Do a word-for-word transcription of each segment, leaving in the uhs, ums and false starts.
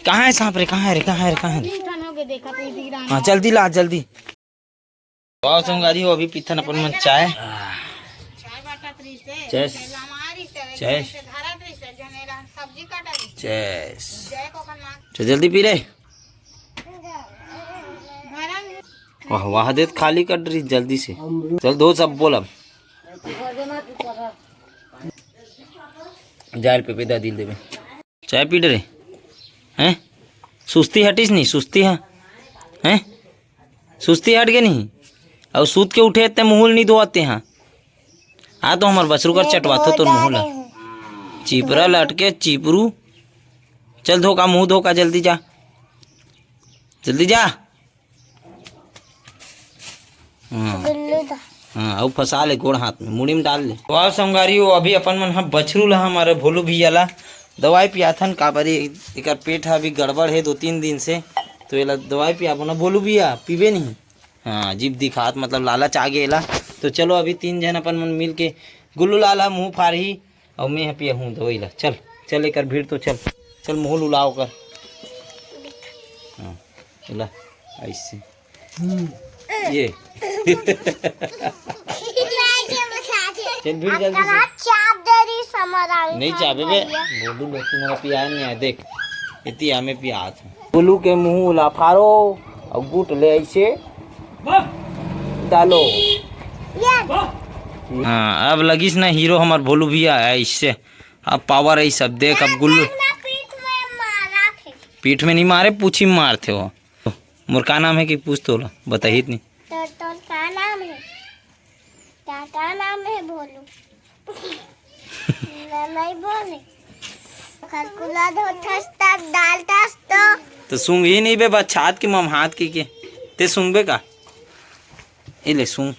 कहाँ है सांप रे? कहाँ है रे? कहाँ है रे? कहाँ है रे? हाँ, जल्दी ला, जल्दी। वाह संगवारी हो, अभी पीथन अपन मन चाय। चेस। चेस। चेस। तो जल्दी पी रे। वाह वाह, देत खाली कर रही जल्दी से। चल धो सब, बोल अब। जायल पे पैदा दिल देवे। चाय पी डरे हैं? सुस्ती हटिस नहीं? सुस्ती है हैं? सुस्ती हट गए नहीं? और सूत के उठे ते मुँह ल नहीं धोआते हैं। आ तो हमार बछरू कर चटवाथो तोर मुँह ला। चिपरा लटके चिपरू। चल धोका, मुँह धोका, जल्दी जा, जल्दी जा। हाँ। बिल्लू दा। हाँ, अउ फंसा ले गोड़ हाथ में, मुड़ी में डाल ले। वाह संगवारी हो, अभी अपन मन ह बछरू ला, हमारे भोलू भैया ला दवाई पियाथन, काबर ये एकर पेट ह अभी गड़बड़ है दो तीन दिन से, तो एला दवाई पियाबो ना भोलू भैया, पीबे नहीं। हाँ, जीभ दिखात मतलब लालच आ गे एला। तो चलो अभी तीन झन अपन मन मिल के गुल्लू लाल ह मुँह फारही, अउ मैं ह पियाहूँ दवाई ला। चल, चल एकर भीड़ तो चल, चल मुँह ल उलाओ कर। हाँ, ला, ऐसे। ये। चल भीड़ जल्दी से। चाप दे रही समझ आ रही नहीं है चाबे बे। भैया। बोलू लोग तुम्हारा पिया नहीं आया, देख। इतनी हमें पिया हाथ में। गोलू के मुँह ला फारो और गुट ले ऐसे डालो। ये। हाँ, अब लगिस ना हीरो हमार भोलू भैया है इससे। अब पावर है सब, देख अब गुल्लू। ना पीठ में मारा थे। पीठ में नहीं मारे, पूछी में मारथे वो। मोर का नाम है कि पूछ तो ला, बताही नहीं। तो तोर का नाम है? का, का नाम है भोलू? मैं नहीं बोले। खरकुला धोथस तब डालतस तो। तो सूंघ ही नहीं बे, बछात के ममहात की के। ते सूंघबे का? ए ले सूंघ।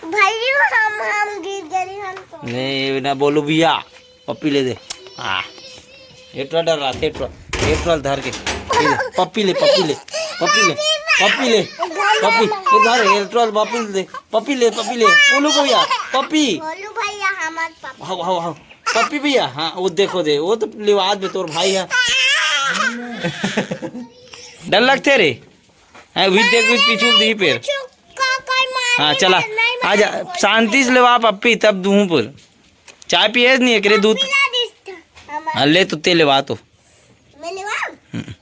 भैया हम, हम गिर गई हम तो। नहीं, ये ना बोलू भैया, पप्पी ले दे। आ, ये ट्रॉल डर रहा थे, ट्रॉल, ये ट्रॉल धर के। ये ले, पप्पी ले, पप्पी ले, पप्पी ले, पप्पी ले, पप्पी, ये धर, ये ट्रॉल पप्पी ले, पप्पी ले, पप्पी ले, बोलू भैया, पप्पी। बोलू भैया, हमार पप्पी। हाओ, हाओ, हाओ। पप्पी भैया, हाँ, वो देखो दे, वो तो लिवाद में तोर भाई है। डर लगते रे। हैं, भी देख, भी पीछू दी फिर। हाँ, चला, आजा, शांति से लेवा पप्पी, तब दूँ पर। चाय पिए नहीं, एकरे दूध। हाँ, ले तो ते लेवा तो। मैं लेवा? हम्म।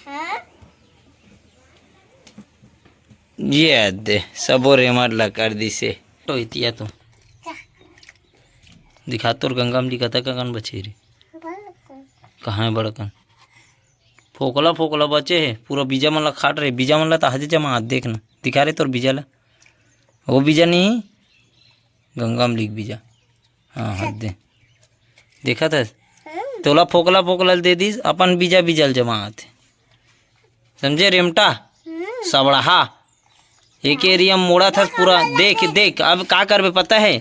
हाँ? ये दे, सबो रेमट ला कर दिसे। तो इतिया तो। दिखा तोर गंगा में दिखा था, ककन बचे रे? कहाँ है बड़कन? फोकला, फोकला बचे हे, पूरा बीजा मन ला खाट रहे, बीजा मन ला तो हजे जमा, देख ना, दिखा रे तोर बीजा ला, वो बीजा नहीं, गंगा में लिख बीजा, हाँ, हद दे, देखा था, तोला फोकला, फोकला दे दीस, अपन बीजा, बीजा ल जमा आथे, समझे रेमटा, सबड़हा। एक एरिया मोड़ा था पूरा। देख, देख, अब का करबे पता है?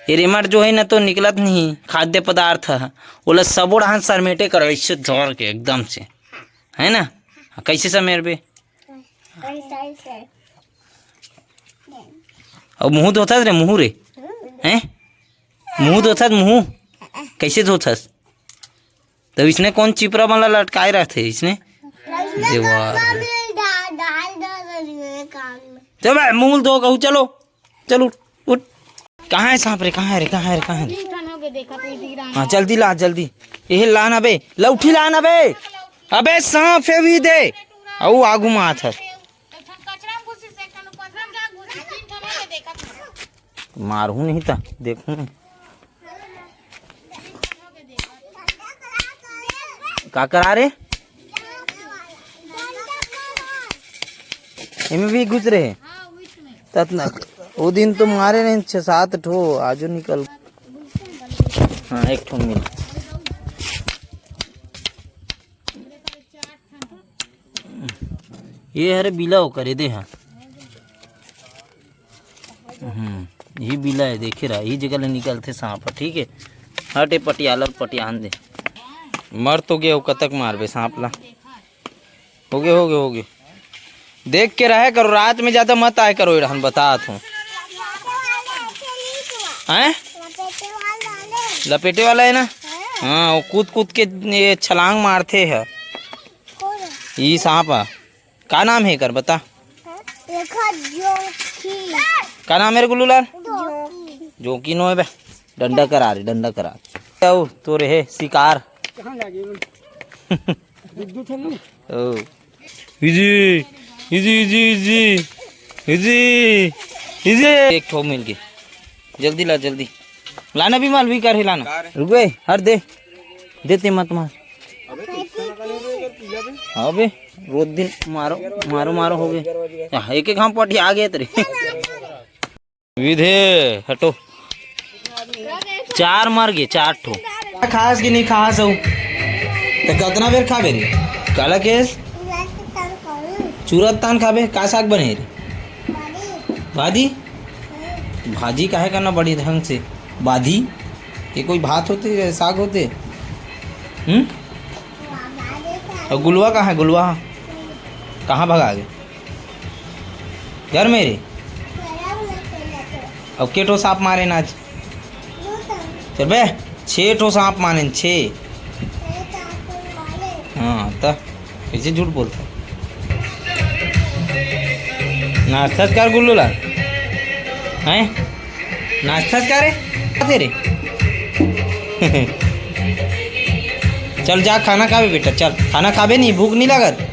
ये रेमट जो है ना तो निकलत नहीं, खाद्य पदार्थ है, ओला सबो डहान सरमेटे करो, ऐसे धर के एकदम से, है ना? कैसे समेरबे? अब मुँह धोथस रे, मुँह रे, हैं? मुँह धोथस, मुँह कैसे धोथस? तब इसने कौन चिपरा मन ला लटकाए रहथे इसने? देवार। चल बे, मुँह धो कहूँ, चलो, चल उठ, उठ। कहाँ है सांप रे, कहाँ है रे, कहाँ है रे, कहाँ है रे? हाँ, जल्दी ला, जल्दी। ये ला ना बे, लौठी ला ना बे। अबे सांप है भी दे। अउ आगू में आथस। मारहूँ नहीं ता, देखहूँ नहीं। का करा रे? एमे भी घुस रहे। ततना, वो दिन तो मारे नहीं, छह सात ठो, आजो निकल। हाँ, एक ठो मिल। ये हरे बिला ओकर, ये दे हा। हम्म, ये बिला है, देखे रहा, ये जगह ले निकलथे सांप ह, ठीक है। हटे पटियाला, पटियान दे। मर तो गए, कतक मारबे सांप ला। हो गए, हो गए, हो गए। देख के रहे करो, रात में ज्यादा मत आए करो, रहन बतात हूँ। हैं? लपेटे वाला है ना? हाँ, वो कूद कूद के ये छलांग मारथे ह। कौन है? ई सांप ह। का नाम हे एकर, बता। हाँ? एकर जोंकी। का नाम हे रे गुल्लू लाल? जोंकी। जोंकी नो हे बे। डंडा करा रे, डंडा करा रे। आओ, तोरे हे शिकार। कहाँ लागे? दू, दू ठन। ओ। Easy, easy, easy, easy, easy, easy. एक ठो मिल गे। जल्दी ला, जल्दी। लाना भी माल भी कर हे, लाना। रुक बे, हर दे। देते मत मार। अबे, रोज दिन मारो, मारो, मारो हो गए। आह, एक एक हम पटिया आ गए तेरे। विधे, हटो। चार मर गे, चार ठो। खास कि नहीं खास हो? तो कितना बेर खाबे रे? काला केस? चूरा तान खाबे? का साग बने रे? भाजी? भाजी काहे करना बड़ी ढंग से? बाधी? ये कोई भात होते, साग होते? हम्म? और गुलवा कहाँ है? गुलवा कहाँ भगा गए? घर में रे? अब के ठो सांप मारे ना आज? चल बे, छे ठो सांप मारे, छे। हाँ, त कैसे झूठ बोलता? नाश्ता कर गुल्लू ला, हैं? नाश्ता करे तेरे। चल जा, खाना खाबे बेटा, चल। खाना खाबे नहीं, भूख नहीं लागत?